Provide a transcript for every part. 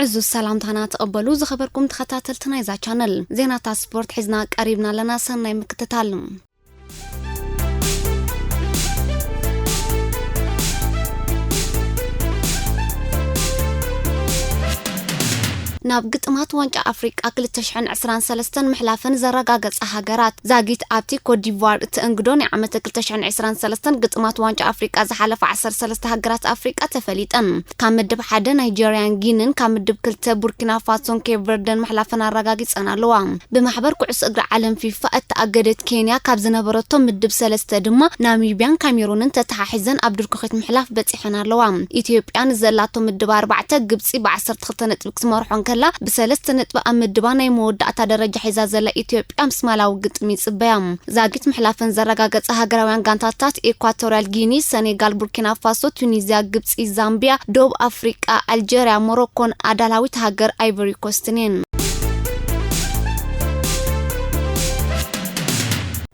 ዕዙዝ ሰላምታና ተቐበሉ ዝኸበርኩም ተኸታተልቲ ናይዛ ቻነል። ዜናታት ስፖርት ሒዝና ቀሪብና ኣለና። ሰናይ ምክትታል። ናብ ግጥማት ዋንጫ ኣፍሪቃ ክልተ ሽሕን ዕስራን ሰለስተን ምሕላፈን ዘረጋገጻ ሃገራት። ዛጊት ኣብቲ ኮትዲቯር እተእንግዶ ናይ ዓመተ ክልተ ሽሕን ዕስራን ሰለስተን ግጥማት ዋንጫ ኣፍሪቃ ዝሓለፋ ዓሰርተ ሰለስተ ሃገራት ኣፍሪቃ ተፈሊጠን። ካብ ምድብ ሓደ ናይጀርያን ጊንን፣ ካብ ምድብ ክልተ ቡርኪና ፋሶን ኬፕ ቨርደን ምሕላፈን ኣረጋጊጸን ኣለዋ። ብማሕበር ኩዕሶ እግሪ ዓለም ፊፋ እተኣገደት ኬንያ ካብ ዝነበረቶ ምድብ ሰለስተ ድማ ናሚብያን ካሜሩንን ተተሓሒዘን ኣብ ድርኩኺት ምሕላፍ በጺሐን ኣለዋ። ኢትዮጵያ ንዘላቶ ምድብ ኣርባዕተ ግብጺ ብዓሰርተ ክልተ ነጥቢ ክትመርሖ እንከላ፣ ብሰለስተ ነጥቢ ኣብ ምድባ ናይ መወዳእታ ደረጃ ሒዛ ዘላ ኢትዮጵያ ምስ ማላዊ ግጥም ይጽበያ። ዛጊት ምሕላፈን ዘረጋገጸ ሃገራውያን ጋንታታት ኢኳቶርያል ጊኒ፣ ሰኔጋል፣ ቡርኪና ፋሶ፣ ቱኒዝያ፣ ግብጺ፣ ዛምቢያ፣ ደቡብ ኣፍሪቃ፣ ኣልጀርያ፣ ሞሮኮን ኣዳላዊት ሃገር ኣይቨሪ ኮስትን እየን።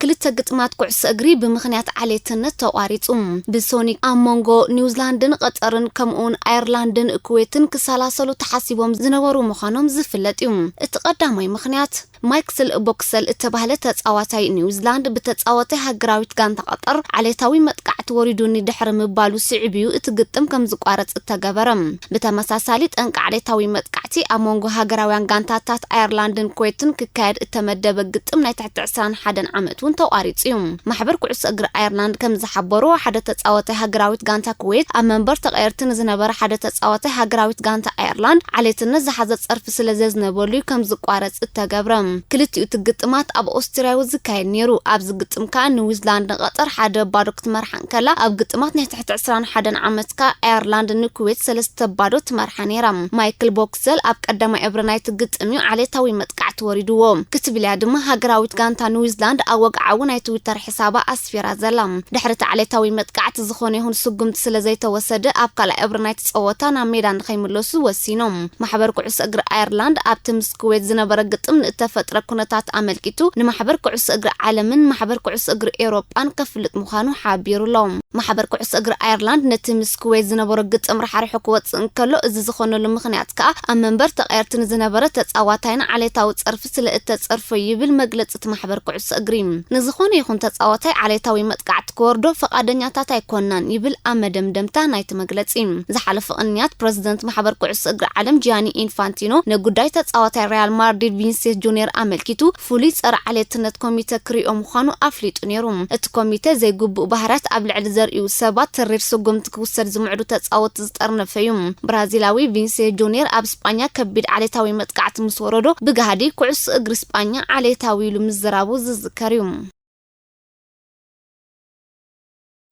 ክልተ ግጥማት ኩዕሶ እግሪ ብምኽንያት ዓሌትነት ተቋሪጹ። ብሶኒክ ኣብ መንጎ ኒውዚላንድን ቀጠርን ከምኡውን ኣየርላንድን ኩዌትን ክሰላሰሉ ተሓሲቦም ዝነበሩ ምዃኖም ዝፍለጥ እዩ። እቲ ቀዳማይ ምኽንያት ማይክስል ቦክሰል እተባህለ ተጻዋታይ ኒውዚላንድ ብተጻዋታይ ሃገራዊት ጋንታ ቀጠር ዓሌታዊ መጥቃዕቲ ወሪዱኒ ድሕሪ ምባሉ ስዒቡ እዩ እቲ ግጥም ከም ዝቋረጽ እተገበረ። ብተመሳሳሊ ጠንቂ ዓሌታዊ መጥቃዕቲ ኣብ መንጎ ሃገራውያን ጋንታታት ኣየርላንድን ኩዌትን ክካየድ እተመደበ ግጥም ናይ ትሕቲ ዕስራን ሓደን ዓመት እውን ተቋሪጹ እዩ። ማሕበር ኩዕሶ እግሪ ኣየርላንድ ከም ዝሓበሮ ሓደ ተጻዋታይ ሃገራዊት ጋንታ ኩዌት ኣብ መንበር ተቐየርቲ ንዝነበረ ሓደ ተጻዋታይ ሃገራዊት ጋንታ ኣየርላንድ ዓሌትነት ዝሓዘ ጸርፊ ስለ ዘዝነበሉ እዩ ከም ዝቋረጽ እተገብረ። ክልቲኡ እቲ ግጥማት ኣብ ኦስትርያ እዩ ዝካየድ ነይሩ። ኣብዚ ግጥም ከኣ ኒውዚላንድ ንቐጠር ሓደ ባዶ ክትመርሓ እንከላ፣ ኣብ ግጥማት ናይ ትሕቲ ዕስራን ሓደን ዓመት ከኣ ኣየርላንድ ንኩዌት ሰለስተ ባዶ ትመርሓ ነይራ። ማይክል ቦክሰል ኣብ ቀዳማይ እብረ ናይቲ ግጥም እዩ ዓሌታዊ መጥቃዕቲ ወሪድዎ ክትብል እያ ድማ ሃገራዊት ጋንታ ኒውዚላንድ ኣብ ወግዓዊ ናይ ትዊተር ሕሳባ ኣስፊራ ዘላ። ድሕሪ እቲ ዓሌታዊ መጥቃዕቲ ዝኾነ ይኹን ስጉምቲ ስለ ዘይተወሰደ፣ ኣብ ካልኣይ እብረ ናይቲ ጸወታ ናብ ሜዳ ንኸይምለሱ ወሲኖም። ማሕበር ኩዕሶ እግሪ ኣየርላንድ ኣብቲ ምስ ኩዌት ዝነበረ ግጥም ንእተፈጥረ ኩነታት ኣመልኪቱ ንማሕበር ኩዕሶ እግሪ ዓለምን ማሕበር ኩዕሶ እግሪ ኤውሮጳን ከፍልጥ ምዃኑ ሓቢሩ ኣሎ። ማሕበር ኩዕሶ እግሪ ኣየርላንድ ነቲ ምስ ኩዌት ዝነበሮ ግጥም ራሕሪሑ ክወጽእ እንከሎ፣ እዚ ዝኾነሉ ምኽንያት ከኣ ኣብ መንበር ተቐየርቲ ንዝነበረ ተጻዋታይን ዓሌታዊ ጸርፊ ስለ እተጸርፎ ይብል መግለጺ እቲ ማሕበር ኩዕሶ እግሪ። ንዝኾነ ይኹን ተጻዋታይ ዓሌታዊ መጥቃዕቲ ክወርዶ ፈቓደኛታት ኣይኮናን ይብል ኣብ መደምደምታ ናይቲ መግለጺ። ዝሓለፈ ቅንያት ፕረዚደንት ማሕበር ኩዕሶ እግሪ ዓለም ጂያኒ ኢንፋንቲኖ ንጉዳይ ተጻዋታይ ሪያል ማድሪድ ቪንሴስ ጁኒየር ኣመልኪቱ ፍሉይ ጸረ ዓሌትነት ኮሚተ ክሪኦ ምዃኑ ኣፍሊጡ ነይሩ። እቲ ኮሚተ ዘይግቡእ ባህርያት ኣብ ልዕሊ ዘርእዩ ሰባት ተሪር ስጉምቲ ክውሰድ ዝምዕዱ ተጻወትቲ ዝጠርነፈ እዩ። ብራዚላዊ ቪንሴስ ጁኒየር ኣብ ስጳኛ ከቢድ ዓሌታዊ መጥቃዕቲ ምስ ወረዶ ብጋህዲ ኩዕሶ እግሪ ስጳኛ ዓሌታዊ ኢሉ ምዝራቡ ዝዝከር እዩ።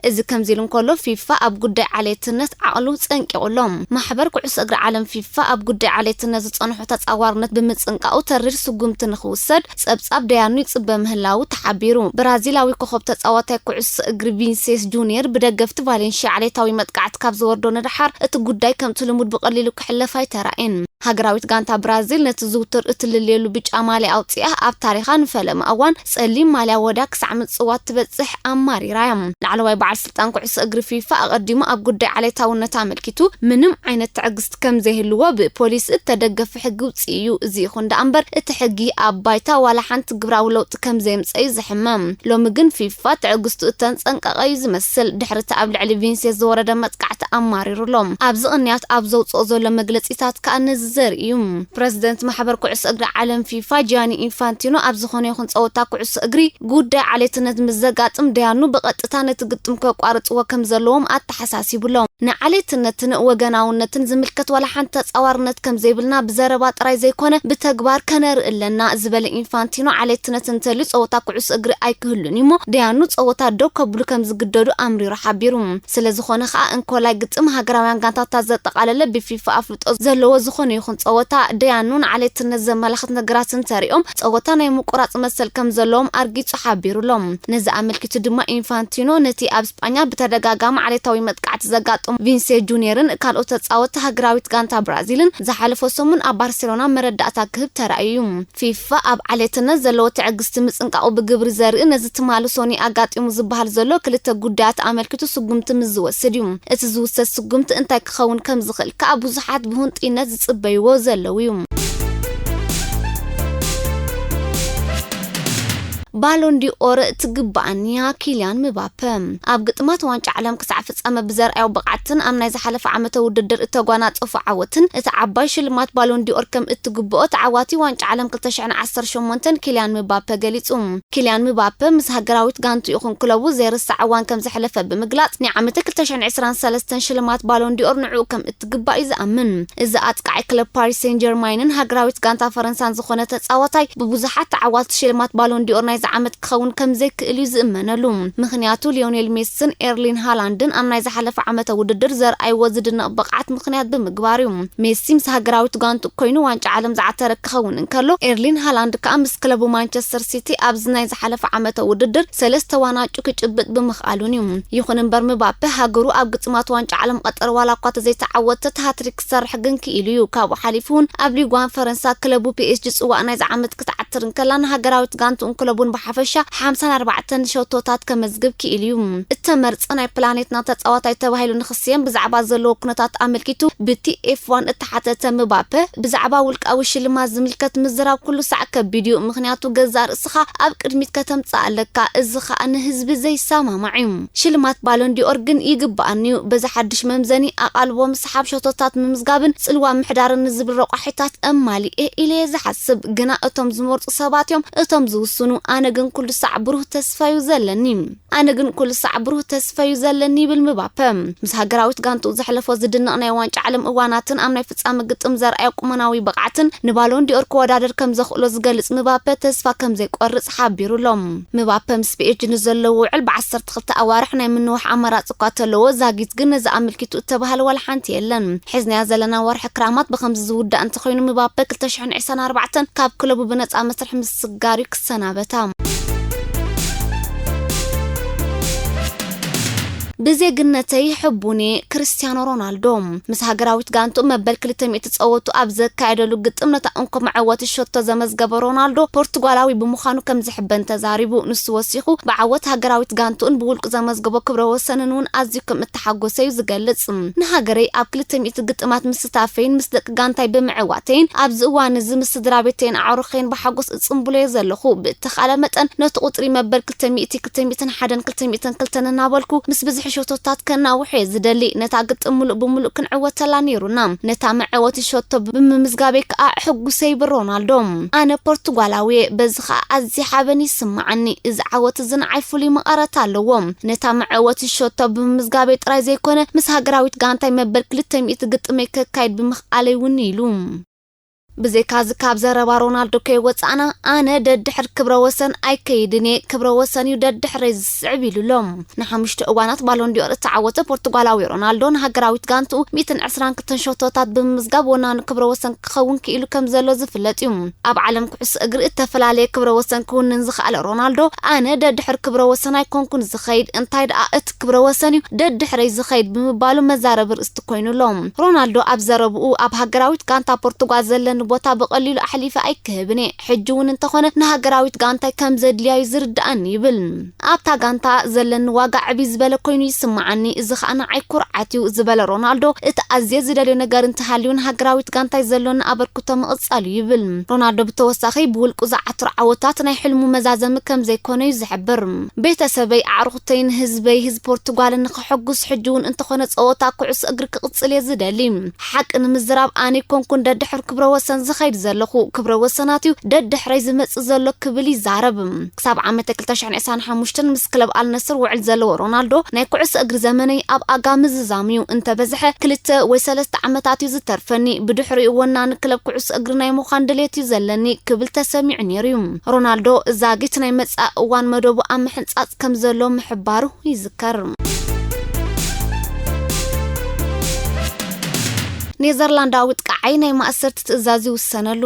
እዚ ከምዚ ኢሉ እንከሎ፣ ፊፋ ኣብ ጉዳይ ዓሌትነት ዓቕሉ ጸንቂቑ ኣሎ። ማሕበር ኩዕሶ እግሪ ዓለም ፊፋ ኣብ ጉዳይ ዓሌትነት ዝጸንሖ ተጻዋርነት ብምጽንቃቑ ተሪር ስጉምቲ ንኽውሰድ ጸብጻብ ደያኑ ይጽበ ምህላዉ ተሓቢሩ። ብራዚላዊ ኮኸብ ተጻዋታይ ኩዕሶ እግሪ ቪንሴስ ጁኒየር ብደገፍቲ ቫሌንሽያ ዓሌታዊ መጥቃዕቲ ካብ ዝወርዶ ንደሓር፣ እቲ ጉዳይ ከምቲ ልሙድ ብቐሊሉ ክሕለፍ ኣይተራእየን። ሃገራዊት ጋንታ ብራዚል ነቲ ዝውትር እትልልየሉ ብጫ ማልያ ኣውጺኣ፣ ኣብ ታሪኻ ንፈለማ እዋን ጸሊም ማልያ ወዳ ክሳዕ ምጽዋት ትበጽሕ ኣማሪራ እያ። ላዕለዋይ በዓል ስልጣን ኩዕሶ እግሪ ፊፋ ኣቐዲሙ ኣብ ጉዳይ ዓሌታውነት ኣመልኪቱ ምንም ዓይነት ትዕግስቲ ከም ዘይህልዎ ብፖሊስ እተደገፈ ሕጊ ውጽእ እዩ። እዚ ይኹን ደኣ እምበር፣ እቲ ሕጊ ኣብ ባይታ ዋላ ሓንቲ ግብራዊ ለውጢ ከም ዘየምጸ እዩ ዝሕመም። ሎሚ ግን ፊፋ ትዕግስቱ እተንጸንቀቐ እዩ ዝመስል። ድሕሪ እቲ ኣብ ልዕሊ ቪንሴስ ዝወረደ መጥቃዕቲ ኣማሪሩ ኣሎ። ኣብዚ ቅንያት ኣብ ዘውጽኦ ዘሎ መግለጺታት ከኣ ነዚ ዘርኢ እዩ። ፕረዚደንት ማሕበር ኩዕሶ እግሪ ዓለም ፊፋ ጂያኒ ኢንፋንቲኖ ኣብ ዝኾነ ይኹን ጸወታ ኩዕሶ እግሪ ጉዳይ ዓሌትነት ምስ ዘጋጥም ደያኑ ብቐጥታ ነቲ ግጥም ከቋርጽዎ ከም ዘለዎም ኣተሓሳሲቡ ኣሎ። ንዓሌትነትን ወገናውነትን ዝምልከት ዋላ ሓንቲ ተጻዋርነት ከም ዘይብልና ብዘረባ ጥራይ ዘይኮነ ብተግባር ከነርኢ ኣለና ዝበለ ኢንፋንቲኖ፣ ዓሌትነት እንተልዩ ጸወታ ኩዕሶ እግሪ ኣይክህሉን እዩ እሞ ደያኑ ጸወታ ደው ከብሉ ከም ዝግደዱ ኣምሪሩ ሓቢሩ። ስለ ዝኾነ ከኣ እንኮላይ ግጥም ሃገራውያን ጋንታታት ዘጠቓለለ ብፊፋ ኣፍልጦ ዘለዎ ዝኾነ ይኹን ጸወታ ደያኑ ንዓሌትነት ዘመላኽት ነገራት እንተሪኦም ጸወታ ናይ ምቁራጽ መሰል ከም ዘለዎም ኣርጊጹ ሓቢሩ ኣሎ። ነዚ ኣመልኪቱ ድማ ኢንፋንቲኖ ነቲ ኣብ ስጳኛ ብተደጋጋሚ ዓሌታዊ መጥቃዕቲ ዘጋጠሞ ዘጋጠሙ ቪንሴ ጁኒየርን ካልኦት ተጻወትቲ ሃገራዊት ጋንታ ብራዚልን ዝሓለፈ ሰሙን ኣብ ባርሴሎና መረዳእታ ክህብ ተራእዩ እዩ። ፊፋ ኣብ ዓሌትነት ዘለዎ ትዕግስቲ ምጽንቃቑ ብግብሪ ዘርኢ፣ ነዚ ትማሊ ሶኒ ኣጋጢሙ ዝበሃል ዘሎ ክልተ ጉዳያት ኣመልኪቱ ስጉምቲ ምስ ዝወስድ እዩ። እቲ ዝውሰድ ስጉምቲ እንታይ ክኸውን ከም ዝኽእል ከኣ ብዙሓት ብህንጡይነት ዝጽበይዎ ዘለዉ እዩ። ባሎን ዲኦር ትግባኣኒ እያ፣ ኪልያን ምባፐ። ኣብ ግጥማት ዋንጫ ዓለም ክሳዕ ፍጻመ ብዘርኣዮ ብቕዓትን ኣብ ናይ ዝሓለፈ ዓመተ ውድድር እተጓናጸፎ ዓወትን እቲ ዓባይ ሽልማት ባሎን ዲኦር ከም እትግብኦ ተዓዋቲ ዋንጫ ዓለም ክልተ ሽሕን ዓሰርተ ሸሞንተን ኪልያን ምባፐ ገሊጹ። ኪልያን ምባፐ ምስ ሃገራዊት ጋንቱ ይኹን ክለቡ ዘይርሳዕ እዋን ከም ዘሕለፈ ብምግላጽ፣ ናይ ዓመተ ክልተ ሽሕን ዕስራን ሰለስተን ሽልማት ባሎን ዲኦር ንዕኡ ከም እትግባእ እዩ ዝኣምን። እዚ ኣጥቃዒ ክለብ ፓሪስ ሴን ጀርማይንን ሃገራዊት ጋንታ ፈረንሳን ዝኾነ ተጻዋታይ ብብዙሓት ተዓዋቲ ሽልማት ባሎን ዲኦር ናይዚ ዓመት ክኸውን ከም ዘይክእል እዩ ዝእመነሉ። ምኽንያቱ ሊዮኔል ሜስን ኤርሊን ሃላንድን ኣብ ናይ ዝሓለፈ ዓመተ ውድድር ዘርኣይዎ ዝድነቕ ብቕዓት ምኽንያት ብምግባር እዩ። ሜሲ ምስ ሃገራዊት ጋንቱ ኮይኑ ዋንጫ ዓለም ዝዓተረ ክኸውን እንከሎ፣ ኤርሊን ሃላንድ ከኣ ምስ ክለቡ ማንቸስተር ሲቲ ኣብዚ ናይ ዝሓለፈ ዓመተ ውድድር ሰለስተ ዋናጩ ክጭብጥ ብምኽኣሉን እዩ። ይኹን እምበር ምባፔ ሃገሩ ኣብ ግጥማት ዋንጫ ዓለም ቀጠር ዋላ እኳ ተዘይተዓወተት ሃትሪክ ክሰርሕ ግን ክኢሉ እዩ። ካብኡ ሓሊፉ እውን ኣብ ሊግ ዋን ፈረንሳ ክለቡ ፒ ኤስ ጂ ጽዋእ ናይዚ ዓመት ክትዓትር እንከላ ንሃገራዊት ጋንትኡን ክለቡን ብሓፈሻ ሓምሳን ኣርባዕተን ሸቶታት ከመዝግብ ክኢሉ እዩ። እተመርጸ ናይ ፕላኔትና ተጻዋታይ ተባሂሉ ንኽስየም ብዛዕባ ዘለዎ ኩነታት ኣመልኪቱ ብቲ ኤፍ ዋን እተሓተተ ምባፔ ብዛዕባ ውልቃዊ ሽልማት ዝምልከት ምዝራብ ኩሉ ሳዕ ከቢድ እዩ። ምኽንያቱ ገዛእ ርእስኻ ኣብ ቅድሚት ከተምጽእ ኣለካ። እዚ ኸኣ ንህዝቢ ዘይሰማማዕ እዩ። ሽልማት ባሎን ዲኦር ግን ይግብኣኒ እዩ። በዚ ሓድሽ መምዘኒ ኣቓልቦ ምስሓብ፣ ሸቶታት ምምዝጋብን ጽልዋ ምሕዳርን ንዝብል ረቋሒታት ኣማሊኤ ኢለ እየ ዝሓስብ። ግና እቶም ዝመርጹ ሰባት እዮም እቶም ዝውስኑ። ኣነ ግን ኩሉ ሳዕ ብሩህ ተስፋ እዩ ዘለኒ። ኣነ ግን ኩሉ ሳዕ ብሩህ ተስፋ እዩ ዘለኒ ይብል ምባፐ። ምስ ሃገራዊት ጋንትኡ ዘሕለፎ ዝድነቕ ናይ ዋንጫ ዓለም እዋናትን ኣብ ናይ ፍጻመ ግጥም ዘርኣዮ ቁመናዊ ብቕዓትን ንባሎን ዲኦር ክወዳደር ከም ዘኽእሎ ዝገልጽ ምባፐ ተስፋ ከም ዘይቆርጽ ሓቢሩ ኣሎ። ምባፐ ምስ ፒ ኤስ ጂ ንዘለዎ ውዕል ብዓሰርተ ክልተ ኣዋርሕ ናይ ምንዋሕ ኣማራጺ እኳ ተለዎ፣ ዛጊት ግን ነዚ ኣመልኪቱ እተባህለ ዋላ ሓንቲ የለን። ሒዝናዮ ዘለና ወርሒ ክራማት ብኸምዚ ዝውዳእ እንተኾይኑ ምባፐ ክልተ ሽሕን ዕስራን ኣርባዕተን ካብ ክለቡ ብነጻ መስርሕ ምስጋር እዩ ክሰናበታ። ብዜግነተይ ሕቡኔ ክርስቲያኖ ሮናልዶ። ምስ ሃገራዊት ጋንትኡ መበል ክልተ ሚእቲ ጸወቱ ኣብ ዘካየደሉ ግጥም ነታ እንኮ መዐወቲ ሸቶ ዘመዝገበ ሮናልዶ ፖርቱጋላዊ ብምዃኑ ከም ዝሕበን ተዛሪቡ። ንሱ ወሲኹ ብዓወት ሃገራዊት ጋንትኡን ብውልቁ ዘመዝገቦ ክብረ ወሰንን እውን ኣዝዩ ከም እተሓጎሰ እዩ ዝገልጽ። ንሃገረይ ኣብ ክልተ ሚእቲ ግጥማት ምስታፈይን ምስ ደቂ ጋንታይ ብምዕዋተይን ኣብዚ እዋን እዚ ምስ ስድራ ቤተይን ኣዕሩኸይን ብሓጎስ እጽንብሎ እየ ዘለኹ። ብእተኻእለ መጠን ነቲ ቁጽሪ መበል ክልተ ሚእቲ፣ ክልተ ሚእትን ሓደን ክልተ ሚእትን ክልተን እናበልኩ ምስ ብዝሒ ሸቶታት ከናውሖ እየ ዝደሊ። ነታ ግጥም ምሉእ ብምሉእ ክንዕወተላ ነይሩና። ነታ መዐወቲ ሸቶ ብምምዝጋበይ ከኣ ሕጉሰ ይብል ሮናልዶ። ኣነ ፖርቱጋላዊ እየ፣ በዚ ከኣ ኣዝየ ሓበን ይስምዓኒ። እዚ ዓወት እዚ ንዓይ ፍሉይ መቐረት ኣለዎ። ነታ መዐወቲ ሸቶ ብምምዝጋበይ ጥራይ ዘይኮነ፣ ምስ ሃገራዊት ጋንታይ መበል ክልተ ሚእቲ ግጥመይ ከካይድ ብምኽኣለይ እውን ኢሉ። ብዘይካዚ ካብ ዘረባ ሮናልዶ ከይወጻእና፣ ኣነ ደድሕር ክብረ ወሰን ኣይከይድን እየ፣ ክብረ ወሰን እዩ ደድሕረይ ዝስዕብ ኢሉ ኣሎ። ንሓሙሽተ እዋናት ባሎን ዲኦር እተዓወተ ፖርቱጋላዊ ሮናልዶ ንሃገራዊት ጋንትኡ ሚእትን ዕስራን ክልተን ሸቶታት ብምምዝጋብ ወናኒ ክብረ ወሰን ክኸውን ክኢሉ ከም ዘሎ ዝፍለጥ እዩ። ኣብ ዓለም ኩዕሶ እግሪ እተፈላለየ ክብረ ወሰን ክውንን ዝኸኣለ ሮናልዶ፣ ኣነ ደድሕር ክብረ ወሰን ኣይኮንኩን ዝኸይድ፣ እንታይ ደኣ እቲ ክብረ ወሰን እዩ ደድሕረይ ዝኸይድ ብምባሉ መዛረቢ ርእስቲ ኮይኑ ኣሎ። ሮናልዶ ኣብ ዘረብኡ፣ ኣብ ሃገራዊት ጋንታ ፖርቱጋል ዘለኒ ቦታ ብቐሊሉ ኣሕሊፈ ኣይክህብን እየ። ሕጂ እውን እንተኾነ ንሃገራዊት ጋንታይ ከም ዘድልያ እዩ ዝርድኣኒ ይብል። ኣብታ ጋንታ ዘለኒ ዋጋ ዕብይ ዝበለ ኮይኑ ይስምዓኒ፣ እዚ ኸኣ ንዓይ ኩርዓት እዩ ዝበለ ሮናልዶ፣ እቲ ኣዝየ ዝደልዮ ነገር እንተሃልዩ ንሃገራዊት ጋንታይ ዘሎኒ ኣበርክቶ ምቕጻል እዩ ይብል። ሮናልዶ ብተወሳኺ ብውልቁ ዝዓትሮ ዓወታት ናይ ሕልሙ መዛዘሚ ከም ዘይኮነ እዩ ዝሕብር። ቤተሰበይ፣ ኣዕሩኽተይን ህዝበይ፣ ህዝቢ ፖርቱጋልን ንኸሐጉስ ሕጂ እውን እንተኾነ ጸወታ ኩዕሶ እግሪ ክቕጽል እየ ዝደሊ። ሓቂ ንምዝራብ ኣነ ኣይኮንኩን ደድሕር ክብረ ወሰን ዝኸይድ ዘለኹ፣ ክብረ ወሰናት እዩ ደድሕረይ ዝመጽእ ዘሎ ክብል ይዛረብ። ክሳብ ዓመተ ክልተ ሽሕን ዕስራን ሓሙሽተን ምስ ክለብ ኣልነስር ውዕል ዘለዎ ሮናልዶ ናይ ኩዕሶ እግሪ ዘመነይ ኣብ ኣጋ ምዝዛም እዩ፣ እንተበዝሐ ክልተ ወይ ሰለስተ ዓመታት እዩ ዝተርፈኒ፣ ብድሕሪኡ ወናኒ ክለብ ኩዕሶ እግሪ ናይ ምዃን ድሌት እዩ ዘለኒ ክብል ተሰሚዑ ነይሩ እዩ። ሮናልዶ ዛጊት ናይ መጻኢ እዋን መደቡ ኣብ ምሕንጻጽ ከም ዘሎ ምሕባሩ ይዝከር። ኔዘርላንዳዊ ጥቃዕ ኣጥቃዓይ ናይ ማእሰርቲ ትእዛዝ ይውሰነሉ።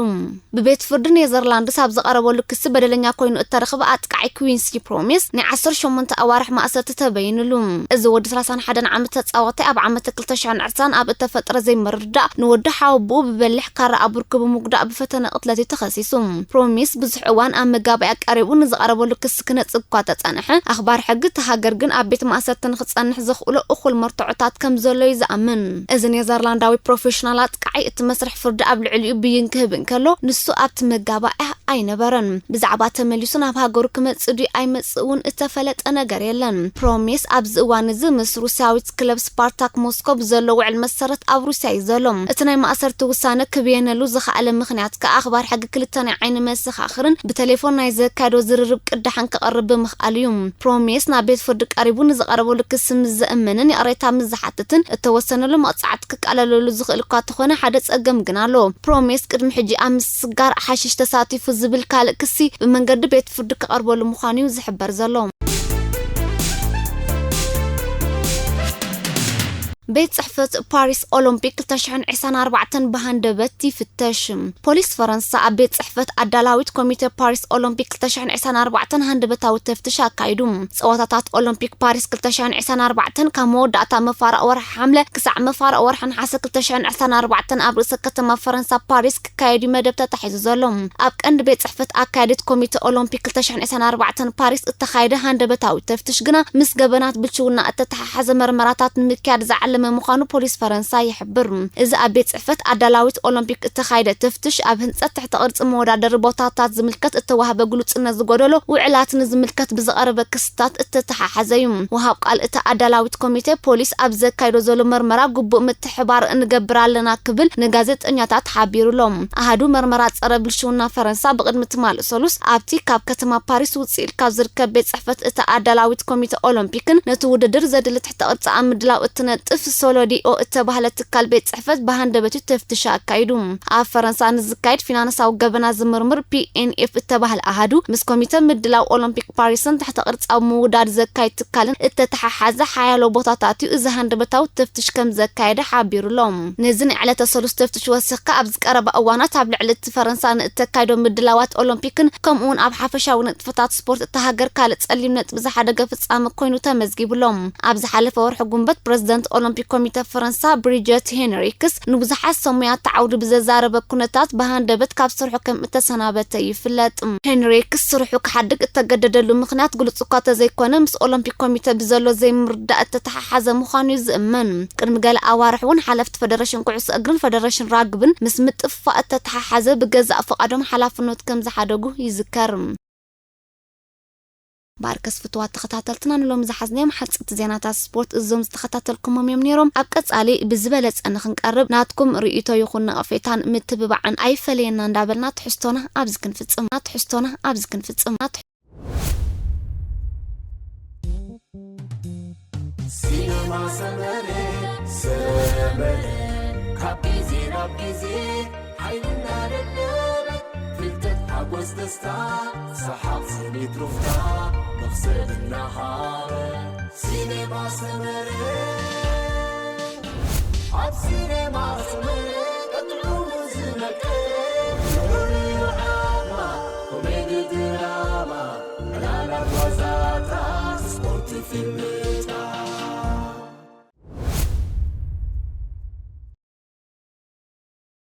ብቤት ፍርዲ ኔዘርላንድስ ኣብ ዝቐረበሉ ክሲ በደለኛ ኮይኑ እተረኽበ ኣጥቃዓይ ኩዊንሲ ፕሮሚስ ናይ ዓሰርተ ሸሞንተ ኣዋርሕ ማእሰርቲ ተበይኑሉ። እዚ ወዲ ሰላሳን ሓደን ዓመት ተጻዋታይ ኣብ ዓመት ክልተ ሽሕን ዕስራን ኣብ እተፈጥረ ዘይምርድዳእ ንወዲ ሓወቦኡ ብበሊሕ ካራ ኣብ ርክቡ ምጉዳእ ብፈተነ ቅትለት እዩ ተኸሲሱ። ፕሮሚስ ብዙሕ እዋን ኣብ መጋባእያ ቀሪቡ ንዝቐረበሉ ክሲ ክነጽግ እኳ ተጸንሐ፣ ኣኽባር ሕጊ እታ ሃገር ግን ኣብ ቤት ማእሰርቲ ንኽጸንሕ ዘኽእሎ እኹል መርትዖታት ከም ዘሎ እዩ ዝኣምን። እዚ ኔዘርላንዳዊ ፕሮፌሽናል ኣጥቃዓይ እቲ መስርሕ ፍርዲ ኣብ ልዕሊኡ ብይን ክህብ እንከሎ፣ ንሱ ኣብቲ መጋባእያ ኣይነበረን። ብዛዕባ ተመሊሱ ናብ ሃገሩ ክመጽእ ድዩ ኣይመጽእ እውን እተፈለጠ ነገር የለን። ፕሮሚስ ኣብዚ እዋን እዚ ምስ ሩስያዊት ክለብ ስፓርታክ ሞስኮ ብዘሎ ውዕል መሰረት ኣብ ሩስያ እዩ ዘሎ። እቲ ናይ ማእሰርቲ ውሳነ ክብየነሉ ዝኸኣለ ምኽንያት ከኣ ኣኽባር ሕጊ ክልተ ናይ ዓይኒ መሰኻኽርን ብቴሌፎን ናይ ዘካየዶ ዝርርብ ቅዳሕን ክቐርብ ብምኽኣሉ እዩ። ፕሮሚስ ናብ ቤት ፍርዲ ቀሪቡ ንዝቐረበሉ ክሲ ምስ ዘእምንን ይቕሬታ ምስ ዝሓትትን እተወሰነሉ መቕጻዕቲ ክቃለለሉ ዝኽእል እኳ ተኾነ ሓደ ጸገም ግን ኣሎ። ፕሮሚስ ቅድሚ ሕጂ ኣብ ምስጋር ሓሽሽ ተሳቲፉ ዝብል ካልእ ክሲ ብመንገዲ ቤት ፍርዲ ክቐርበሉ ምዃኑ እዩ ዝሕበር ዘሎ። ቤት ጽሕፈት ፓሪስ ኦሎምፒክ ክልተ ሽሕን ዕስራን ኣርባዕተን ብሃንደበት ይፍተሽ። ፖሊስ ፈረንሳ ኣብ ቤት ጽሕፈት ኣዳላዊት ኮሚተ ፓሪስ ኦሎምፒክ ክልተ ሽሕን ዕስራን ኣርባዕተን ሃንደበታዊ ተፍትሽ ኣካይዱ። ጸወታታት ኦሎምፒክ ፓሪስ ክልተ ሽሕን ዕስራን ኣርባዕተን ካብ መወዳእታ መፋርቕ ወርሒ ሓምለ ክሳዕ መፋርቕ ወርሒ ነሓሰ ክልተ ሽሕን ዕስራን ኣርባዕተን ኣብ ርእሰ ከተማ ፈረንሳ ፓሪስ ክካየድ እዩ መደብ ተታሒዙ ዘሎ። ኣብ ቀንዲ ቤት ጽሕፈት ኣካያዲት ኮሚተ ኦሎምፒክ ክልተ ሽሕን ዕስራን ኣርባዕተን ፓሪስ እተኻየደ ሃንደበታዊ ተፍትሽ ግና ምስ ገበናት ብልሽውና እተተሓሓዘ መርመራታት ንምክያድ ዝዓለመ ምዃኑ ፖሊስ ፈረንሳ ይሕብር። እዚ ኣብ ቤት ጽሕፈት ኣዳላዊት ኦሎምፒክ እተኻየደ ተፍትሽ ኣብ ህንጸት ትሕተ ቅርጺ መወዳደሪ ቦታታት ዝምልከት እተዋህበ ግሉጽነት ዝጎደሎ ውዕላት ንዝምልከት ብዝቐረበ ክስታት እተተሓሓዘ እዩ። ወሃብ ቃል እታ ኣዳላዊት ኮሚቴ ፖሊስ ኣብ ዘካይዶ ዘሎ መርመራ ግቡእ ምትሕባር ንገብር ኣለና ክብል ንጋዜጠኛታት ሓቢሩሎም። ኣሃዱ መርመራ ጸረ ብልሽውና ፈረንሳ ብቕድሚ ትማል ሰሉስ ኣብቲ ካብ ከተማ ፓሪስ ውጽእ ኢል ካብ ዝርከብ ቤት ጽሕፈት እታ ኣዳላዊት ኮሚተ ኦሎምፒክን ነቲ ውድድር ዘድሊ ትሕተ ቅርጺ ኣብ ምድላው እትነጥፍ ሶሎዲኦ እተባህለ ትካል ቤት ጽሕፈት ብሃንደበት እዩ ተፍትሽ ኣካይዱ። ኣብ ፈረንሳ ንዝካየድ ፊናንሳዊ ገበና ዝምርምር ፒ ኤን ኤፍ እተባህለ ኣሃዱ ምስ ኮሚተ ምድላው ኦሎምፒክ ፓሪስን ትሕተ ቅርጻዊ ምውዳድ ዘካይድ ትካልን እተተሓሓዘ ሓያሎ ቦታታት እዩ እዚ ሃንደበታዊ ተፍትሽ ከም ዘካየደ ሓቢሩሎም። ነዚ ናይ ዕለተ ሰሉስ ተፍትሽ ወሲኽካ ኣብ ዝቀረባ እዋናት ኣብ ልዕሊ እቲ ፈረንሳ ንእተካይዶ ምድላዋት ኦሎምፒክን ከምኡውን ኣብ ሓፈሻዊ ንጥፈታት ስፖርት እታ ሃገር ካልእ ጸሊም ነጥቢ ዝሓደገ ፍጻመ ኮይኑ ተመዝጊቡሎም። ኣብ ዝሓለፈ ወርሒ ጉንበት ፕረዚደንት ኦሎምፒክ ኮሚተ ፈረንሳ ብሪጀት ሄንሪክስ ንብዙሓት ሰሙያት ተዓውዱ ብዘዛረበ ኩነታት ብሃንደበት ካብ ስርሑ ከም እተሰናበተ ይፍለጥ። ሄንሪክስ ስርሑ ክሓድግ እተገደደሉ ምኽንያት ግሉጽ እኳ ተዘይኮነ ምስ ኦሎምፒክ ኮሚተ ብዘሎ ዘይምርዳእ እተተሓሓዘ ምዃኑ እዩ ዝእመን። ቅድሚ ገለ ኣዋርሕ እውን ሓለፍቲ ፈደረሽን ኩዕሶ እግርን ፈደረሽን ራግብን ምስ ምጥፍፋእ እተተሓሓዘ ብገዛእ ፍቓዶም ሓላፍነት ከም ዝሓደጉ ይዝከር። ባርከስ ፍትዋት ተኸታተልትና ንሎሚ ዝሓዝናዮም ሓጽብቲ ዜናታት ስፖርት እዞም ዝተኸታተልኩሞም እዮም ነይሮም። ኣብ ቀጻሊ ብዝበለጸ ንኽንቀርብ ናትኩም ርእይቶ ይኹን ነቐፌታን ምትብባዕን ኣይፈለየና እንዳበልና ትሕዝቶና ኣብዚ ክንፍጽም ትሕዝቶና ኣብዚ ክንፍጽም። ሲኒማ ሰመረ ሰመረ ካብ ግዜ ናብ ግዜ ሓይልና ደደበ ፍልጠት ሓጎስ ደስታ ሰሓቕ ስኒት ሩፍታ መኽሰብ እናሃበ ሲኒማ ሰመረ ኣብ ሲኒማ ሰመረ ቀጥዑ ዝነቀ ፍሉይ ዓማ ኮሜዲ ድራማ ዕላላት ዋዛታት ስፖርት ፊልም